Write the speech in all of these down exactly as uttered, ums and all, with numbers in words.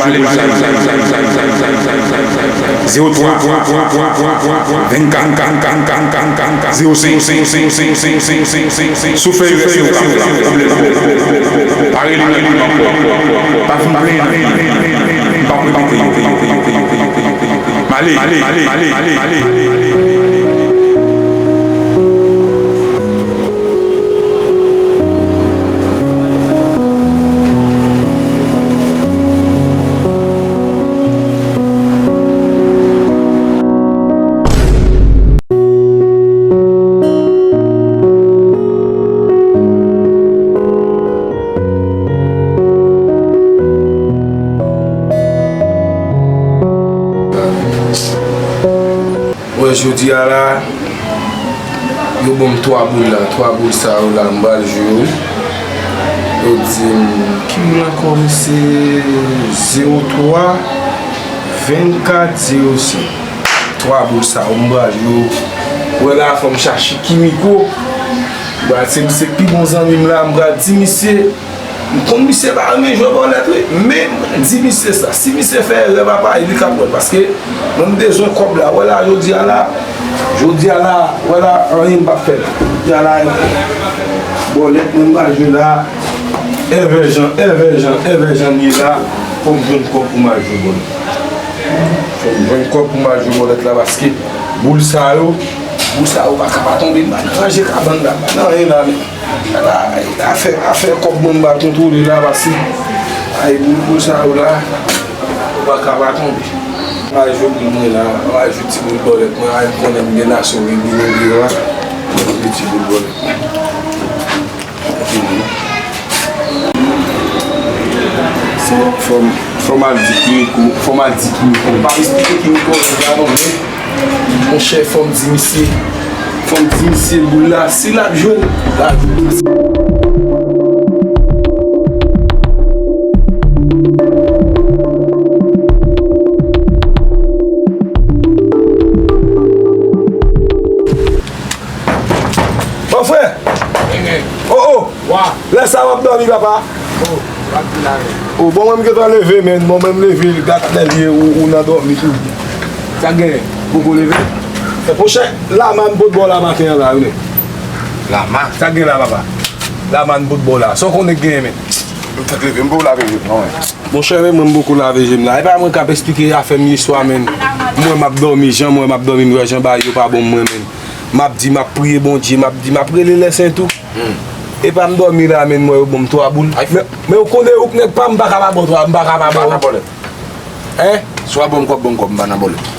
ale jwe pou Jay. Zewo twa, vennkat, zewo senk. Sou fèy rèd yo, pwoblèm. Pa rele, rele m ankò. Pa vin plenn. M p ap repete yo. M ale. Jodi a la, yo ban m twa boul la, twa boul sa yo la, m pral jwe yo. Yo di m, ki boul ankò, mesye? Zewo twa, vennkat, zewo senk. Twa boul sa yo, m pral jwe yo. Wè la, fò m chache Kimiko. Ba, se misye pi bon zanmi m la, m pral di misye, m konn misye pa renmen jwe bòlèt wi, men m di misye sa, si misye fè erè papa, e li k ap wè l, paske mwen m bezwen kòb la, wè la, jodi a la, jodi a la, wè la, anyen m p ap fè la, jodi a la, bòlèt mwen m pral jwe la, èvè jan, èvè jan, èvè jan m ye la, fò m jwenn kòb pou m al jwe bòlèt, fò m jwenn kòb pou m al jwe bòlèt la, paske boul sa yo, boul sa yo pa ka pa tonbe, m pa nan ranje kabann la, m pa nan anyen la, men. Ala, afè, afè kòb mwen m pral kontwole la, paske ay boul, boul sa yo la, ou pa ka pa tonbe. Mwen al jwe boul mwen la, mwen al jwe ti boul bòlèt mwen, ay m konnen m gen nasyon ki vini devan, mwen jwe ti boul bòlèt mwen. Fò m, fò m al di Kimiko, fò m al di Kimiko. Pa esplike Kimiko, la non, men. Monchè, fò m di misye, fò m di misye boul la, si l ap jwe l, l ap jwe. Bon, frè! Oh, oh! Wa. Lè sa w ap dòmi, papa? Oh, w ap di la, men. Oh, bon, mwen m gentan leve, men. Bon, mwen m leve, gad lè l ye, ou, ou nan dòmi tou. Sa k genyen? Poko leve? Monchè, lama m pot ba w la maten an la, wi, men. Lama? Sa k gen la, papa? Lama m pot ba w la. Sa w konnen k genyen, men? M fèk leve, m poko lave je m, non, men. Monchè, men mwen m poko lave je m la. E pa mwen k ap esplike afè m yèswa, men. Mwen m ap dòmi, jan mwen m ap dòmi, m wè jan bagay yo pa bon mwen, men. M ap di, m ap priye Bondye, m ap di, m ap rele lèsen tou. Hmm. E pa m dòmi la, men, m wè yo ban m twa boul. Men, men ou konnen, ou k nèg pa m, m pa ka pa ba w twa, m pa ka pa ba w. M pa nan bòlèt. Hein? Si w ap ban m kòb, ban m kòb, m pa nan bòlèt.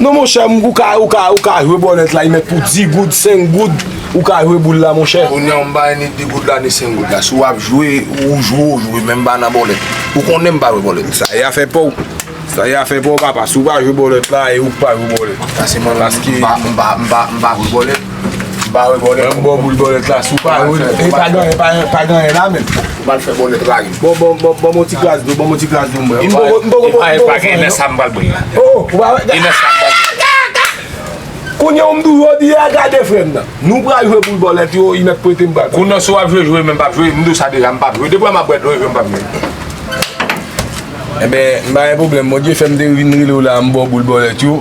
Non, monchè, m, ou ka, ou ka, ou ka jwe bòlèt la, li mèt pou dis goud, senk goud, ou ka jwe boul la, monchè. Kounye a, m pa ni dis goud la, ni senk goud la. Si w ap jwe, ou jwe, ou jwe, men m pa nan bòlèt. Ou konnen m pa jwe bòlèt. Sa e afè pa w. Sa e afè pa w, papa. Si w pa jwe bòlèt la, e ou k pa jwe bòlèt. Paske m pa, m pa, m pa, m pa jwe bòlèt. M pa jwe bòlèt. Mwen, m ba w boul bòlèt la, si w pa jwe, e pa gen, pa, pa gen anyen la menm. M pral fè bòlèt lage m. Bon, bon, bon, bon, bon ti kras dlo, bon, bon ti kras dlo, mwen. M poko, m poko, e pa, e pa gen lè sa m pral bri. Oh, ou pa wè? Gen lè sa m pral bri. Kounye a, m toujou di a, gade frè m nan. Nou pral jwe boul bòlèt yo, li mèt prete m pral. Kounye a, si w ap jwe, jwe, men m p ap jwe. M di w sa deja, m p ap jwe. Depi w wè m ap bwè dlo, e jwe m p ap jwe. Enben, m pa gen pwoblèm. Bondye fè m te vin rele w la, m ba w boul bòlèt yo.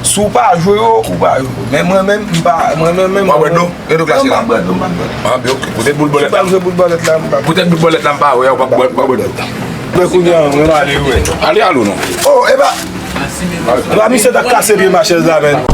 Si w pa jwe yo, ou pa jwe. Men mwen menm, m pa, mwen menm, menm. W ap bwè dlo? Gen dlo glase la? Non, m p ap bwè dlo, m p ap bwè dlo. Ah, ben, ok. Poutèt boul bòlèt la. Si w pa jwe boul bòlèt la, m p ap bwè dlo. Poutèt boul bòlèt la, m pa wè, w ap bwè, w ap bwè dlo. Men kounye a, mwen ale, wi. Ale, ale, non. Oh, e pa, e pa misye t ap kase pye machèz la, menm.